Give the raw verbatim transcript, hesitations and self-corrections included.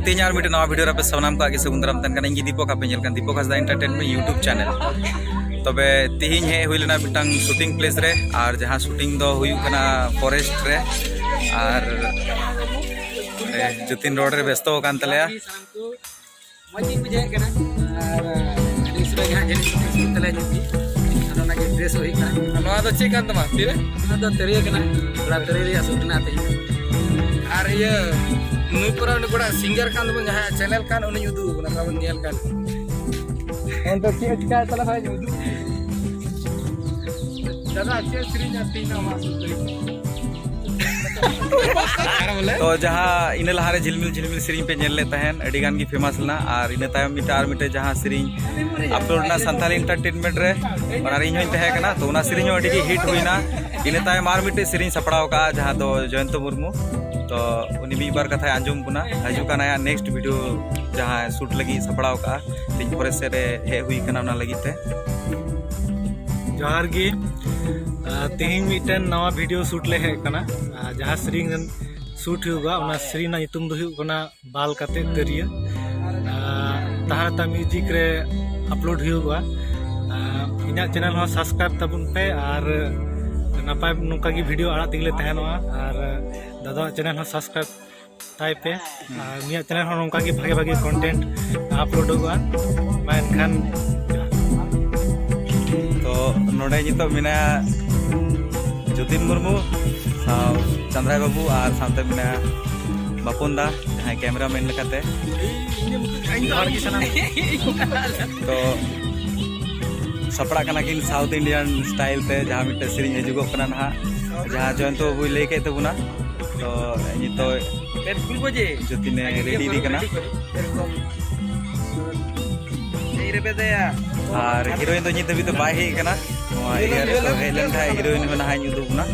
ᱛᱮᱦᱮᱧ ᱟᱨ ᱢᱤᱫᱴᱮᱱ ᱱᱟᱣᱟ ᱵᱷᱤᱰᱤᱭᱳ ᱨᱮ ᱟᱯᱮ ᱥᱟᱱᱟᱢ ᱠᱚᱣᱟᱜ ᱜᱮ ᱥᱟᱹᱜᱩᱱ ᱫᱟᱨᱟᱢ ᱛᱟᱦᱮᱱ ᱠᱟᱱᱟ᱾ ᱤᱧ ᱜᱮ ᱫᱤᱯᱚᱠ, ᱟᱯᱮ ᱧᱮᱞ ᱠᱟᱱ ᱫᱤᱯᱚᱠ ᱦᱟᱸᱥᱫᱟ ᱮᱱᱴᱟᱨᱴᱮᱱᱢᱮᱱᱴ YouTube ᱪᱮᱱᱮᱞ᱾ ᱛᱚᱵᱮ ᱛᱮᱦᱮᱧ ᱦᱮᱡ ᱦᱩᱭ ᱞᱮᱱᱟ ᱢᱤᱫᱴᱟᱝ ᱥᱩᱴᱤᱝ ᱯᱞᱮᱥ ᱨᱮ, ᱟᱨ ᱡᱟᱦᱟᱸ ᱥᱩᱴᱤᱝ ᱫᱚ ᱦᱩᱭᱩᱜ ᱠᱟᱱᱟ ᱯᱷᱚᱨᱮᱥᱴ ᱨᱮ, ᱟᱨ ᱡᱚᱛᱤᱱ ᱨᱳᱰ ᱨᱮ ᱵᱮᱥᱛᱚ ᱟᱠᱟᱱ ᱛᱟᱞᱮᱭᱟ᱾ ᱢᱚᱡᱽ ᱜᱤᱧ ᱵᱩᱡᱷᱟᱹᱣᱮᱫ ᱠᱟᱱᱟ᱾ ᱟᱨ ᱟᱹᱰᱤ ᱩᱥᱟᱹᱨᱟ ᱜᱮ ᱦᱟᱸᱜ ᱡᱟᱹᱱᱤᱡ ᱥᱩᱴᱤᱝ ᱛᱟᱞᱮ ᱧᱩᱛᱩᱢ᱾ ᱟᱫᱚ ᱚᱱᱟᱜᱮ ᱰᱨᱮᱥ ᱦᱚᱸ ᱦᱩᱭᱩᱜ ᱠᱟᱱᱟ᱾ ᱱᱚᱣᱟ ᱫᱚ ᱪᱮᱫ ᱠᱟᱱ ᱛᱟᱢᱟ ᱛᱤᱨᱮ? ᱱᱚᱣᱟ ᱫᱚ ᱛᱤᱨᱭᱳ ᱠᱟᱱᱟ᱾ ᱛᱷᱚᱲᱟ ᱛᱤᱨᱭᱳ ᱨᱮᱭᱟᱜ ᱥᱩᱴ ᱠᱟᱱᱟ ᱛᱮᱦᱮᱧ᱾ ᱟᱨ ᱤᱭᱟᱹ, ᱱᱩᱭ ᱯᱚᱨᱟ ᱩᱱᱤ ᱠᱚᱲᱟ ᱥᱤᱝᱜᱟᱨ ᱠᱟᱱ ᱛᱟᱵᱚᱱ, ᱡᱟᱦᱟᱸᱭᱟᱜ ᱪᱮᱱᱮᱞ ᱠᱟᱱ, ᱩᱱᱤᱧ ᱩᱫᱩᱜ ᱟᱠᱟᱱᱟ, ᱛᱟᱵᱚᱱ ᱧᱮᱞ ᱠᱟᱱ᱾ ᱮᱱᱛᱮ ᱪᱮᱫ ᱮ ᱪᱤᱠᱟᱹᱭ ᱛᱟᱞᱮ ᱠᱷᱟᱡ ᱩᱫᱩᱜ? ᱫᱟᱫᱟ, ᱪᱮᱫ ᱥᱮᱨᱮᱧ ᱟᱨ ᱛᱮᱦᱮᱧ ᱟᱢᱟᱜ ᱥᱩᱴ ᱛᱟᱹᱞᱤᱧ? ᱛᱚ ᱡᱟᱦᱟᱸ ᱤᱱᱟᱹ ᱞᱟᱦᱟᱨᱮ ᱡᱷᱤᱞᱢᱤᱞ ᱡᱷᱤᱞᱢᱤᱞ ᱥᱮᱨᱮᱧ ᱯᱮ ᱧᱮᱞ ᱞᱮᱫ ᱛᱟᱦᱮᱸᱱ, ᱟᱹᱰᱤ ᱜᱟᱱ ᱜᱮ ᱯᱷᱮᱢᱟᱥ ᱞᱮᱱᱟ, ᱟᱨ ᱤᱱᱟᱹ ᱛᱟᱭᱚᱢ ᱢᱤᱫᱴᱟᱝ ᱟᱨ ᱢᱤᱫᱴᱟᱝ ᱡᱟᱦᱟᱸ ᱥᱮᱨᱮᱧ ᱟᱯᱞᱳᱰ ᱞᱮᱱᱟ ᱥᱟᱱᱛᱟᱞᱤ ᱮᱱᱴᱟᱨᱴᱮᱱᱢᱮᱱᱴ ᱨᱮ, ᱚᱱᱟ ᱨᱮ ᱤᱧ ᱦᱚᱸᱧ ᱛᱟᱦᱮᱸ ᱠᱟᱱᱟ᱾ ᱛᱚ ᱚᱱᱟ ᱥᱮᱨᱮᱧ ᱦᱚᱸ ᱟᱹᱰᱤ ᱜᱮ ᱦᱤᱴ ᱦᱩᱭᱱᱟ᱾ ᱤᱱᱟᱹ ᱛᱟᱭᱚᱢ ᱟᱨ ᱢᱤᱫᱴᱮᱡ ᱥᱮᱨᱮᱧ ᱥᱟᱯᱲᱟᱣ ᱠᱟᱜᱼᱟ, ᱡᱟᱦᱟᱸ ᱫᱚ ᱡᱚᱭᱚᱱᱛᱚ ᱢᱩᱨᱢᱩ᱾ ᱛᱚ ᱩᱱᱤ ᱢᱤᱫ ᱵᱟᱨ ᱠᱟᱛᱷᱟᱭ ᱟᱸᱡᱚᱢ ᱵᱚᱱᱟ, ᱦᱤᱡᱩᱜ ᱠᱟᱱ ᱟᱭᱟᱜ ᱱᱮᱠᱥᱴ ᱵᱷᱤᱰᱤᱭᱳ ᱡᱟᱦᱟᱸ ᱥᱩᱴ ᱞᱟᱹᱜᱤᱫ ᱥᱟᱯᱲᱟᱣ ᱠᱟᱜᱼᱟ᱾ ᱛᱮᱦᱮᱧ ᱯᱷᱚᱨᱮᱥᱴ ᱥᱮᱫ ᱨᱮ ᱦᱮᱡ ᱦᱩᱭ ᱠᱟᱱᱟ ᱚᱱᱟ ᱞᱟᱹᱜᱤᱫ ᱛᱮ᱾ ᱡᱚᱦᱟᱨ ᱜᱮ᱾ ᱟᱨ ᱛᱮᱦᱮᱧ ᱢᱤᱫᱴᱮᱱ ᱱᱟᱣᱟ ᱵᱷᱤᱰᱤᱭᱳ ᱥᱩᱴ ᱞᱮ ᱦᱮᱡ ᱟᱠᱟᱱᱟ᱾ ᱟᱨ ᱡᱟᱦᱟᱸ ᱥᱮᱨᱮᱧ ᱨᱮᱱ ᱥᱩᱴ ᱦᱩᱭᱩᱜᱼᱟ, ᱚᱱᱟ ᱥᱮᱨᱮᱧ ᱨᱮᱱᱟᱜ ᱧᱩᱛᱩᱢ ᱫᱚ ᱦᱩᱭᱩᱜ ᱠᱟᱱᱟ ᱵᱟᱞ ᱠᱟᱛᱮ ᱛᱟᱹᱨᱭᱟᱹ᱾ ᱟᱨ ᱛᱟᱦᱟᱨᱟᱛᱟ ᱢᱤᱣᱡᱤᱠ ᱨᱮ ᱟᱯᱞᱳᱰ ᱦᱩᱭᱩᱜᱼᱟ᱾ ᱟᱨ ᱤᱧᱟᱹᱜ ᱪᱮᱱᱮᱞ ᱦᱚᱸ ᱥᱟᱵᱥᱠᱨᱟᱭᱤᱵ ᱛᱟᱵᱚᱱ ᱯᱮ, ᱟᱨ ᱱᱟᱯᱟᱭ ᱱᱚᱝᱠᱟ ᱜᱮ ᱵᱷᱤᱰᱤᱭᱳ ᱟᱲᱟᱜ ᱛᱮᱜᱮ ᱞᱮ ᱛᱟᱦᱮᱱᱚᱜᱼᱟ᱾ ᱟᱨ ᱫᱟᱫᱟᱣᱟᱜ ᱪᱮᱱᱮᱞ ᱦᱚᱸ ᱥᱟᱵᱥᱠᱨᱟᱭᱤᱵ ᱛᱟᱭ ᱯᱮ, ᱟᱨ ᱩᱱᱤᱭᱟᱜ ᱪᱮᱱᱮᱞ ᱦᱚᱸ ᱱᱚᱝᱠᱟ ᱜᱮ ᱵᱷᱟᱜᱮ ᱵᱷᱟᱜᱮ ᱠᱚᱱᱴᱮᱱᱴ ᱟᱯᱞᱳᱰᱚᱜᱼᱟ᱾ ᱢᱟ ᱮᱱᱠᱷᱟᱱ ᱡᱚᱦᱟᱨ᱾ ᱛᱚ ᱱᱚᱰᱮ ᱱᱤᱛᱚᱜ ᱢᱮᱱᱟᱭᱟ ᱡᱚᱛᱤᱱ ᱢᱩᱨᱢᱩ, ᱥᱟᱶ ᱪᱟᱸᱫᱽᱨᱟᱭ ᱵᱟᱹᱵᱩ, ᱟᱨ ᱥᱟᱶᱛᱮ ᱢᱮᱱᱟᱭᱟ ᱵᱟᱯᱚᱱ ᱫᱟ, ᱡᱟᱦᱟᱸᱭ ᱠᱮᱢᱮᱨᱟᱢᱮᱱ ᱞᱮᱠᱟᱛᱮ᱾ ᱡᱚᱦᱟᱨ ᱜᱮ ᱥᱟᱱᱟᱢ᱾ ᱛᱚ ᱥᱟᱯᱲᱟᱜ ᱠᱟᱱᱟ ᱠᱤᱱ ᱥᱟᱣᱩᱛᱷ ᱤᱱᱰᱤᱭᱟᱱ ᱥᱴᱟᱭᱤᱞ ᱛᱮ, ᱡᱟᱦᱟᱸ ᱢᱤᱫᱴᱮᱱ ᱥᱮᱨᱮᱧ ᱦᱤᱡᱩᱜᱚᱜ ᱠᱟᱱᱟ ᱱᱟᱦᱟᱜ, ᱡᱟᱦᱟᱸ ᱡᱚᱭᱚᱱᱛᱚ ᱵᱟᱹᱵᱩᱭ ᱞᱟᱹᱭ ᱠᱮᱫ ᱛᱟᱵᱚᱱᱟ᱾ ᱛᱚ ᱱᱤᱛᱚᱜ ᱡᱚᱛᱤᱱᱮ ᱨᱮᱰᱤ ᱤᱫᱤ ᱠᱟᱱᱟ᱾ ᱟᱨ ᱦᱤᱨᱳᱭᱤᱱ ᱫᱚ ᱱᱤᱛ ᱫᱷᱟᱹᱵᱤᱡ ᱫᱚ ᱵᱟᱭ ᱦᱮᱡ ᱟᱠᱟᱱᱟ᱾ ᱱᱚᱣᱟ ᱮᱨᱤᱭᱟ ᱨᱮ ᱛᱚ ᱦᱮᱡ ᱞᱮᱱᱠᱷᱟᱱ ᱦᱤᱨᱳᱭᱤᱱ ᱦᱚᱸ ᱱᱟᱦᱟᱜ ᱤᱧ ᱩᱫᱩᱜ ᱵᱚᱱᱟ᱾